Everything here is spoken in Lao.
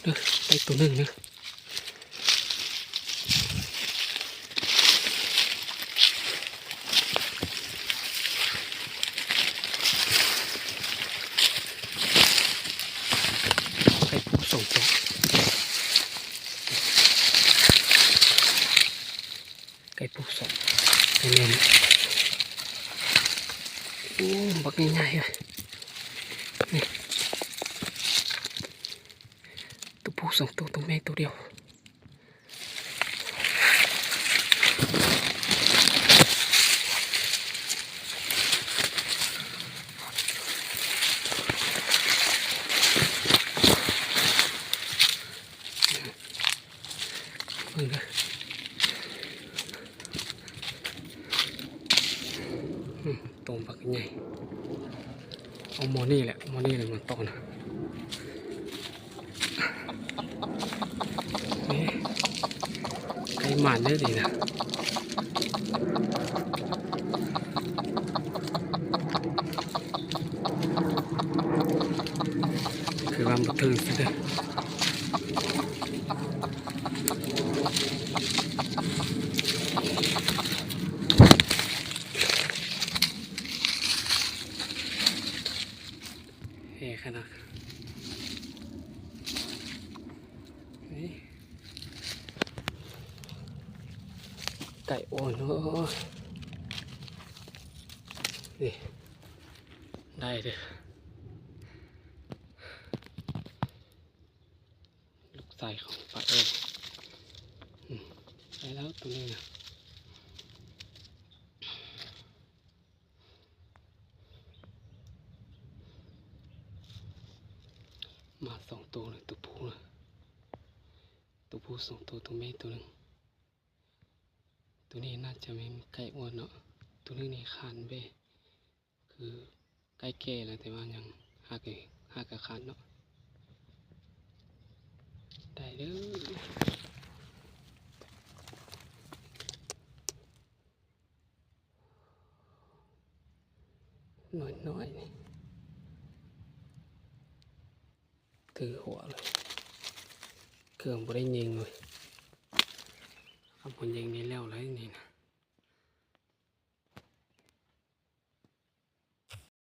ເດີ ໄດ້ໂຕໜຶ່ງເດີ ໄກ່ຜູ້ສອງໂຕ ໄກ່ຜູ້ສອງ ແມ່ນ ໂອ້ ບັກໃຫຍ່ໆ ເລີຍ ນີ້ ໂຕຜູ້ສອງໂຕ ໂຕແມ່ໂຕດຽວ ເບິ່ງເດີ ອືມ ໂຕບັກໃຫຍ່ ເອົາໝໍນີ້ແຫຼະ ໝໍນີ້ແຫຼະມາຕ້ອນ ນີ້ ໄກ່ໝານເດີນີ້ນະ ຄືວ່າບໍ່ຖືກຊະເດີ. ເອີ ຂະໜາດ ນີ້ ໄກ່ອ່ອນ ໂອ້ ນີ້ ໄດ້ເດີ. ລູກຊາຍຂອງປ້າເອີຍ ອືມ ໄດ້ແລ້ວໂຕໜຶ່ງນະ ມາສອງໂຕເລີຍ ໂຕຜູ້ນະ ໂຕຜູ້ສອງໂຕ ໂຕແມ່ໂຕໜຶ່ງ. ໂຕນີ້ໜ້າຈະແມ່ນໄກ່ອ່ອນເນາະ ໂຕນີ້ນີ້ຄານເບ້ ຄືໃກ້ແກ່ແລ້ວ ແຕ່ວ່າຍັງຫາກ ຫາກະຄານເນາະ ໄດ້ເດີ ນ້ອຍໆ ນີ້ ຖືຫົວເລີຍ ເກືອບບໍ່ໄດ້ຍິງເລີຍ ຄັນບໍ່ຍິງນີ້ແລ້ວເລີຍນີ້ນະ.